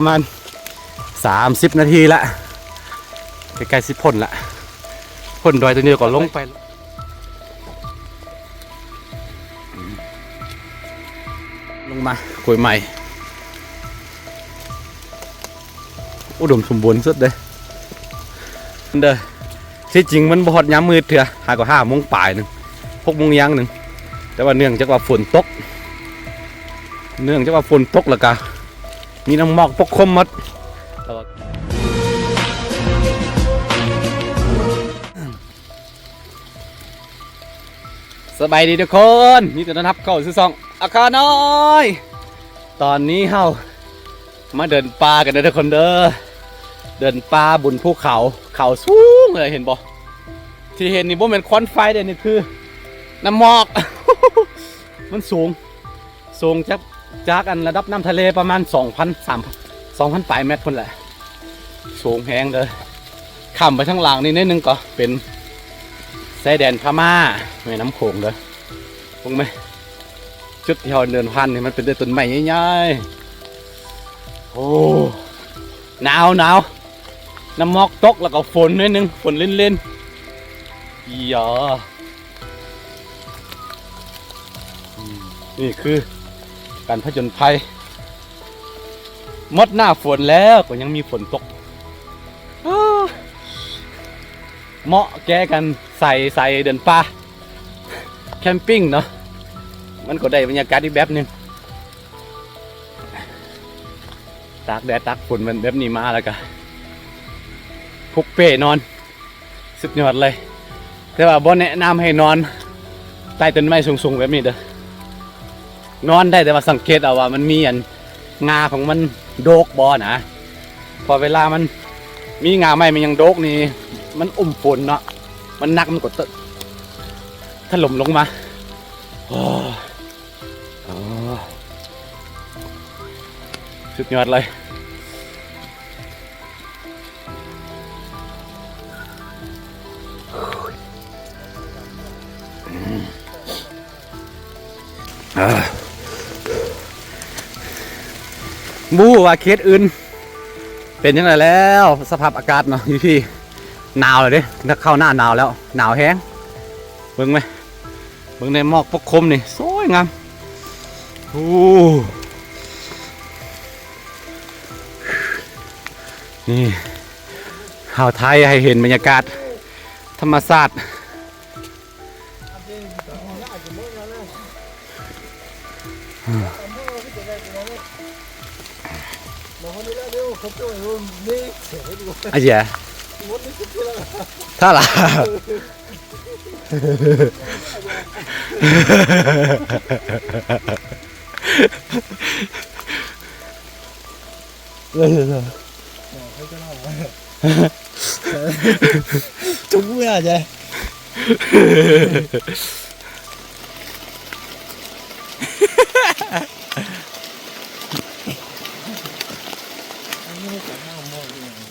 ປະມານສາມສິບນາທີລະ ໃກ້ໆຊິພົ້ນລະ ພົ້ນດອຍຕົວນີ້ແລ້ວກໍລົງໄປ ລົງມາ ກ້ວຍໄມ້ ອຸດົມສົມບູນສຸດເດ້ ເດີ. ທີ່ຈິງມັນບໍ່ຮອດຍາມມືດເທື່ອ ຫາກໍຫ້າໂມງປາຍໜຶ່ງ ຫົກໂມງຢ່າງໜຶ່ງ ແຕ່ວ່າເນື່ອງຈາກວ່າຝົນຕົກ ເນື່ອງຈາກວ່າຝົນຕົກ ແລ້ວກະມີນ້ຳໝອກປົກຄຸມໝົດ ແລ້ວກໍ ສະບາຍດີທຸກຄົນ ຍິນດີຕ້ອນຮັບເຂົ້າສູ່ຊ່ອງອາຄານ້ອຍ. ຕອນນີ້ເຮົາມາເດີນປ່າກັນເດີທຸກຄົນເດີ ເດີນປ່າບົນພູເຂົາ ເຂົາສູງເລີຍ ເຫັນບໍ່? ທີ່ເຫັນນີ້ບໍ່ແມ່ນຄວັນໄຟເດ້ ນີ້ຄືນ້ຳໝອກ ມັນສູງ ສູງຈາກ ຈາກອັນລະດັບນ້ຳທະເລປະມານສອງພັນ ສາມ ສອງພັນປາຍແມັດພຸ້ນແຫຼະ ສູງແຮງເດີ. ຂ້າມໄປທາງຫຼັງນີ້ໜ້ອຍໜຶ່ງກໍເປັນຊາຍແດນພະມ້າ ແມ່ນ້ຳໂຂງເດີ. ເບິ່ງແມ ຈຸດທີ່ເຮົາເດີນຜ່ານນີ້ມັນເປັນແຕ່ຕົ້ນໄມ້ໃຫຍ່ໆ. ໂອ້ ໜາວໆ ນ້ຳໝອກຕົກ ແລ້ວກໍຝົນໜ້ອຍໜຶ່ງ ຝົນລິນໆ. ອີຫຍັງ ອືມ ນີ້ຄືການຜະຈົນໄພ ໝົດໜ້າຝົນແລ້ວກໍຍັງມີຝົນຕົກ ເໝາະແກ່ການໃສ່ ໃສ່ເດີນປ່າ ແຄມປິງເນາະ ມັນກໍໄດ້ບັນຍາກາດອີກແບບໜຶ່ງ ຕາກແດດຕາກຝົນແບບນີ້ມາ ແລ້ວກະຜຸກເປ້ນອນ ສຸດຍອດເລີຍ. ແຕ່ວ່າບໍ່ແນະນຳໃຫ້ນອນໃຕ້ຕົ້ນໄມ້ສູງໆແບບນີ້ເດີ ນອນໄດ້ ແຕ່ວ່າສັງເກດເອົາວ່າມັນມີອັນງ່າຂອງມັນໂດກບໍ່ນະ ເພາະເວລາມັນມີງ່າໄມ້ມັນຍັງໂດກນີ້ ມັນອຸ້ມຝົນເນາະ ມັນໜັກມັນກໍ ຖະຫຼົ່ມລົງມາ. ໂອ້ ໂອ້ ສຸດຍອດເລີຍ. ບໍ່ຮູ້ວ່າເຂດອື່ນເປັນຈັ່ງໃດແລ້ວ ສະພາບອາກາດເນາະ ຢູ່ທີ່ໜາວແລ້ວເດ້ ເຂົ້າໜ້າໜາວແລ້ວ ໜາວແຮງ. ເບິ່ງແມ ເບິ່ງແນ ໝອກປົກຄຸມນີ້ ສວຍງາມ. ໂອ້ ນີ້ ເຮົາຖ່າຍໃຫ້ເຫັນບັນຍາກາດທຳມະຊາດ. ອາເຈຍ ຖ້າລະ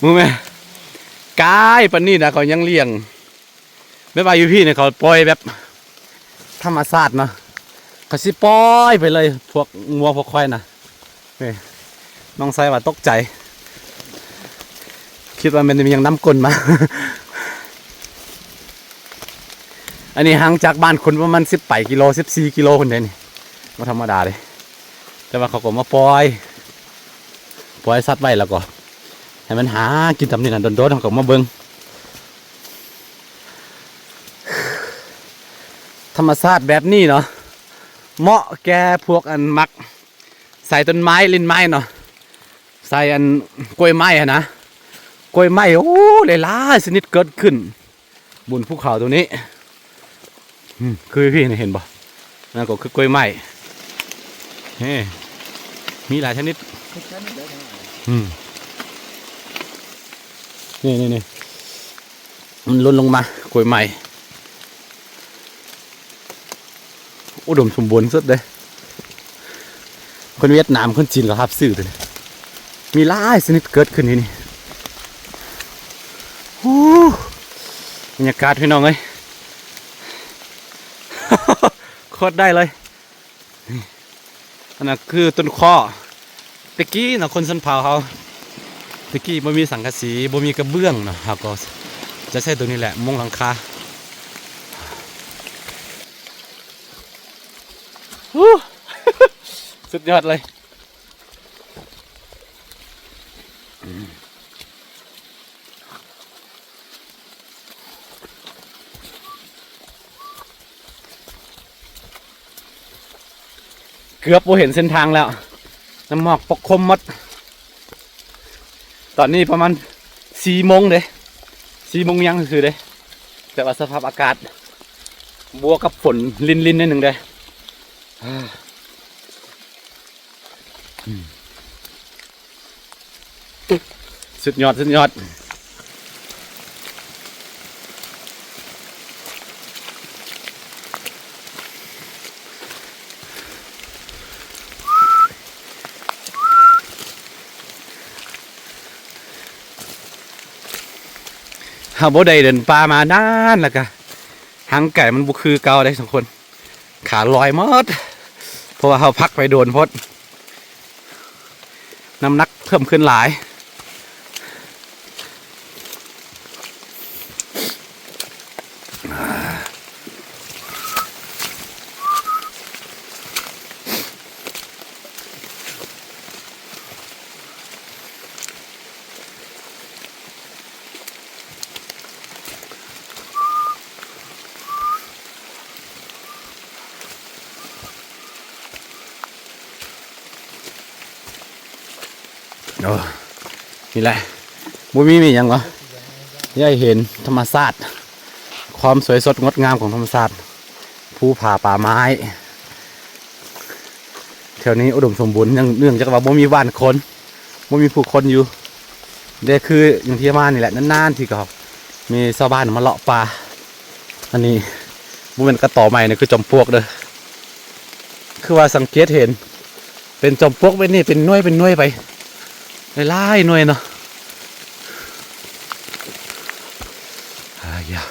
ມຶງແມ່ ກາຍປານນີ້ນະ ເຂົາຍັງລ້ຽງ ແບບວ່າຢູ່ພີ້ນີ້ເຂົາປ່ອຍແບບທຳມະຊາດເນາະ ເຂົາຊິປ່ອຍໄປເລີຍ ພວກງົວພວກຄວາຍນະ. ນີ້ ນ້ອງຊາຍວ່າຕົກໃຈ ຄິດວ່າແມ່ນມີຫຍັງນຳກົ້ນມາ. ອັນນີ້ຫ່າງຈາກບ້ານຄົນປະມານສິບປາຍກິໂລ ສິບສີ່ກິໂລພຸ້ນເດ້ນີ້ ບໍ່ທຳມະດາເດ້. ແຕ່ວ່າເຂົາກໍມາປ່ອຍ ປ່ອຍສັດໄວ້ ແລ້ວກໍໃຫ້ມັນຫາກິນຕາມນີ້ນະ ດົນໆເຮົາກໍມາເບິ່ງ. ທຳມະຊາດແບບນີ້ເນາະ ເໝາະແກ່ພວກອັນມັກໃສ່ຕົ້ນໄມ້ ຫຼິ້ນໄມ້ເນາະ ໃສ່ອັນກ້ວຍໄມ້ຫັ້ນນະ ກ້ວຍໄມ້ ໂອ້ ຫຼາຍໆຊະນິດເກີດຂຶ້ນບົນພູເຂົາໂຕນີ້. ອືມ ຄືພີ້ນີ້ເຫັນບໍ່ ນັ້ນກໍຄືກ້ວຍໄມ້ ເອີ ມີຫຼາຍຊະນິດ. ອືມ ນີ້ໆໆ ມັນຫຼົ່ນລົງມາ ກ້ວຍໄມ້ ອຸດົມສົມບູນສຸດເດ້. ຄົນຫວຽດນາມ ຄົນຈີນກໍຮັບຊື້ຕົວນີ້ ມີຫຼາຍຊະນິດເກີດຂຶ້ນຢູ່ນີ້. ໂອ້ ບັນຍາກາດພີ່ນ້ອງເອີຍ ໂຄດໄດ້ເລີຍ. ອັນນັ້ນຄືຕົ້ນຄໍ້ ແຕ່ກີ້ເນາະ ຄົນຊົນເຜົ່າເຮົາ ແຕ່ກີ້ບໍ່ມີສັງກະສີ ບໍ່ມີກະເບື້ອງເນາະ ເຮົາກໍຈະໃຊ້ໂຕນີ້ແຫຼະມຸງຫຼັງຄາ. ຮູ້ ສຸດຍອດເລີຍ. ເກືອບບໍ່ເຫັນເສັ້ນທາງແລ້ວ ນ້ຳໝອກປົກຄຸມໝົດ. ຕອນນີ້ປະມານສີ່ໂມງເດ້ ສີ່ໂມງຍັງຊື່ໆເດ້ ແຕ່ວ່າສະພາບອາກາດບວກກັບຝົນລິນໆໜ້ອຍໜຶ່ງເດ້. ອາ ອືມ ສຸດຍອດ ສຸດຍອດ. ເຮົາບໍ່ໄດ້ເດີນປ່າມານານ ແລ້ວກະຮ່າງກາຍມັນບໍ່ຄືເກົ່າເດ້ທຸກຄົນ. ຂາລອຍໝົດ ເພາະວ່າເຮົາພັກໄປໂດນໂພດ ນ້ຳໜັກເພີ່ມຂຶ້ນຫຼາຍ. ໂອ້ ນີ້ແຫຼະ ບໍ່ມີ ມີຫຍັງຫວາ ຢາກໃຫ້ເຫັນທຳມະຊາດ ຄວາມສວຍສົດງົດງາມຂອງທຳມະຊາດ ພູຜາ ປ່າໄມ້ ແຖວນີ້ອຸດົມສົມບູນ ເນື່ອງ ເນື່ອງຈາກວ່າບໍ່ມີບ້ານຄົນ ບໍ່ມີຜູ້ຄົນຢູ່ເດ້. ຄືຢ່າງທີ່ມານີ້ແຫຼະ ນານໆທີກໍມີຊາວບ້ານມາເລາະປ່າ. ອັນນີ້ບໍ່ແມ່ນກະຕໍໄມ້ ນີ້ຄືຈອມປວກເດີ້. ຄືວ່າສັງເກດເຫັນເປັນຈອມປວກແບບນີ້ ເປັນໜ່ວຍ ເປັນໜ່ວຍໄປ ຫຼາຍໆໜ່ວຍເນາະ. ອາຢາ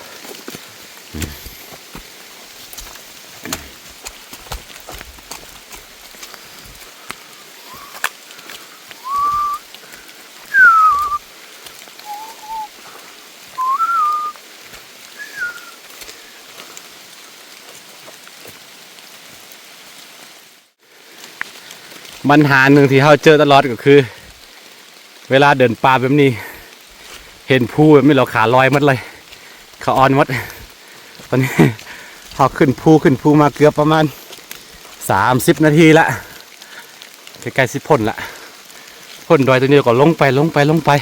ບັນຫາໜຶ່ງທີ່ເຮົາເຈີຕະຫຼອດກໍຄື ເວລາເດີນປ່າແບບນີ້ ເຫັນພູແບບນີ້ແລ້ວຂາລອຍໝົດເລີຍ ຂາອ່ອນໝົດ. ຕອນນີ້ເຮົາຂຶ້ນພູ ຂຶ້ນພູມາເກືອບປະມານສາມສິບນາທີລະ ໃກ້ໆຊິພົ້ນລະ ພົ້ນດອຍຕົວນີ້ກໍລົງໄປ ລົງໄປ ລົງໄປ.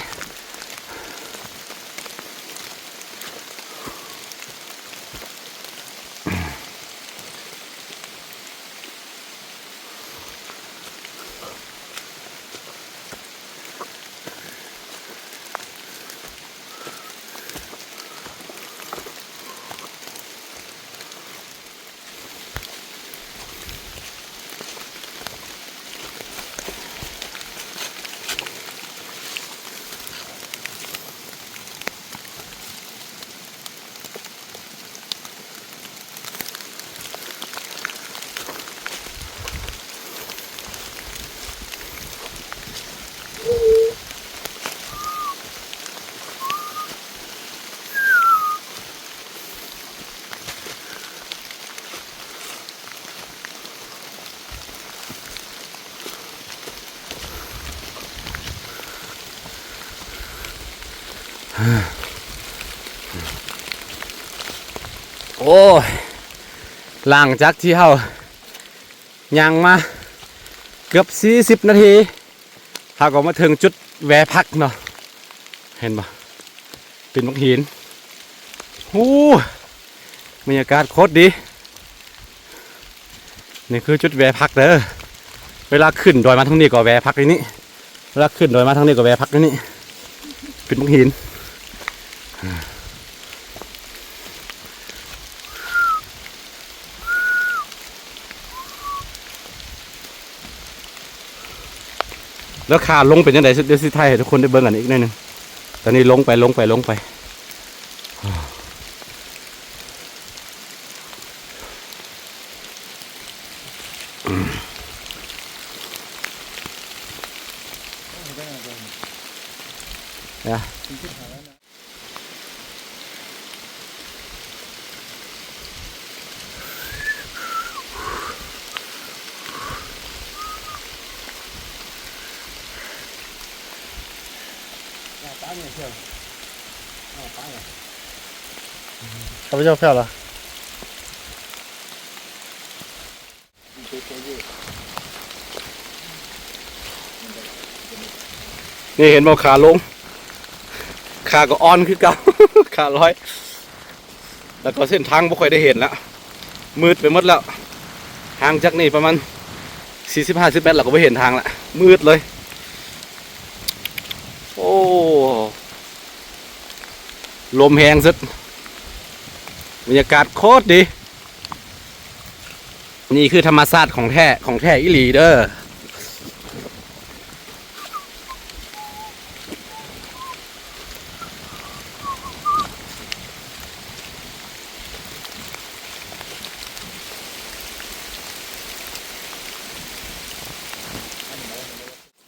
ໂອ້ຍ ຫຼັງຈາກທີ່ເຮົາຍ່າງມາເກືອບສີ່ສິບນາທີ ເຮົາກໍມາເຖິງຈຸດແວະພັກເນາະ ເຫັນບໍ່? ເປັນບັກຫີນ. ໂອ້ ບັນຍາກາດໂຄດດີ. ນີ້ຄືຈຸດແວະພັກເດີ. ເວລາຂຶ້ນດອຍມາທາງນີ້ກໍແວະພັກຢູ່ນີ້ ເວລາຂຶ້ນດອຍມາທາງນີ້ກໍແວະພັກຢູ່ນີ້. ເປັນບັກຫີນ. ແລ້ວຂາລົງເປັນຈັ່ງໃດ? ດຽວຊິຖ່າຍໃຫ້ທຸກຄົນໄດ້ເບິ່ງກັນອີກໜ້ອຍໜຶ່ງ. ຕອນນີ້ລົງໄປ ລົງໄປ ລົງໄປ. ອືມ. ນະ ຂ້າພະເຈົ້າແພ້ວລະ. ນີ້ເຫັນບໍ່ ຂາລົງ ຂາກໍອ່ອນຄືເກົ່າ ຂາລອຍ ແລ້ວກໍເສັ້ນທາງບໍ່ຄ່ອຍໄດ້ເຫັນລະ ມືດໄປໝົດແລ້ວ ຫ່າງຈາກນີ້ປະມານສີ່ສິບ ຫ້າສິບແມັດ ແລ້ວກໍບໍ່ເຫັນທາງລະ ມືດເລີຍ. ໂອ້ ລົມແຮງສຸດ ບັນຍາກາດໂຄດດີ. ນີ້ຄືທຳມະຊາດຂອງແທ້ ຂອງແທ້ອີ່ຫຼີເດີ.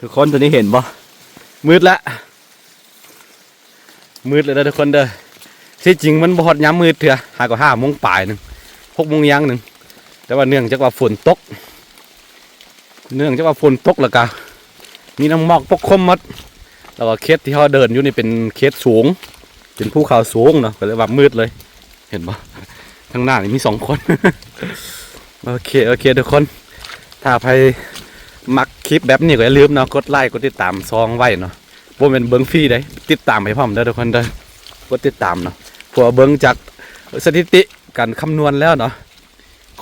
ທຸກຄົນ ຕອນນີ້ເຫັນບໍ່? ມືດລະ. ມືດແລ້ວເດີທຸກຄົນເດີ. ທີ່ຈິງມັນບໍ່ຮອດຍາມມືດເທື່ອ ຫາກໍຫ້າໂມງປາຍໜຶ່ງ ຫົກໂມງຢ່າງໜຶ່ງ ແຕ່ວ່າເນື່ອງຈາກວ່າຝົນຕົກ ເນື່ອງຈາກວ່າຝົນຕົກ ແລ້ວກະມີນ້ຳໝອກປົກຄຸມໝົດ ແລ້ວກໍເຂດທີ່ເຮົາເດີນຢູ່ນີ້ເປັນເຂດສູງ ເປັນພູເຂົາສູງເນາະ ກໍເລີຍວ່າມືດເລີຍ. ເຫັນບໍ່? ທາງໜ້ານີ້ມີສອງຄົນ. ໂອເຄ ໂອເຄ ທຸກຄົນ ຖ້າໃຜມັກຄລິບແບບນີ້ກໍຢ່າລືມເນາະ ກົດໄລ ກົດຕິດຕາມຊ່ອງໄວ້ເນາະ. ບໍ່ແມ່ນເບິ່ງຟຣີເດ້ ຕິດຕາມໃຫ້ພ້ອມເດີທຸກຄົນເດີ ກົດຕິດຕາມເນາະ ເພື່ອເບິ່ງຈາກສະຖິຕິການຄຳນວນແລ້ວເນາະ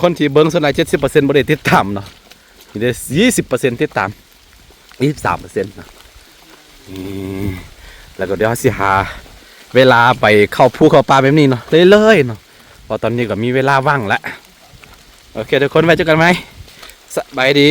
ຄົນທີ່ເບິ່ງສ່ວນຫຼາຍເຈັດສິບເປີເຊັນບໍ່ໄດ້ຕິດຕາມເນາະ ມີແຕ່ຊາວເປີເຊັນຕິດຕາມ ຊາວສາມເປີເຊັນເນາະ. ນີ້ ແລ້ວກໍດຽວເຮົາຊິຫາເວລາໄປເຂົ້າພູເຂົ້າປ່າແບບນີ້ເນາະ ເລື້ອຍໆເນາະ ເພາະຕອນນີ້ກໍມີເວລາວ່າງແລ້ວ. ໂອເຄ ທຸກຄົນ ໄວ້ເຈີກັນໃໝ່ ສະບາຍດີ.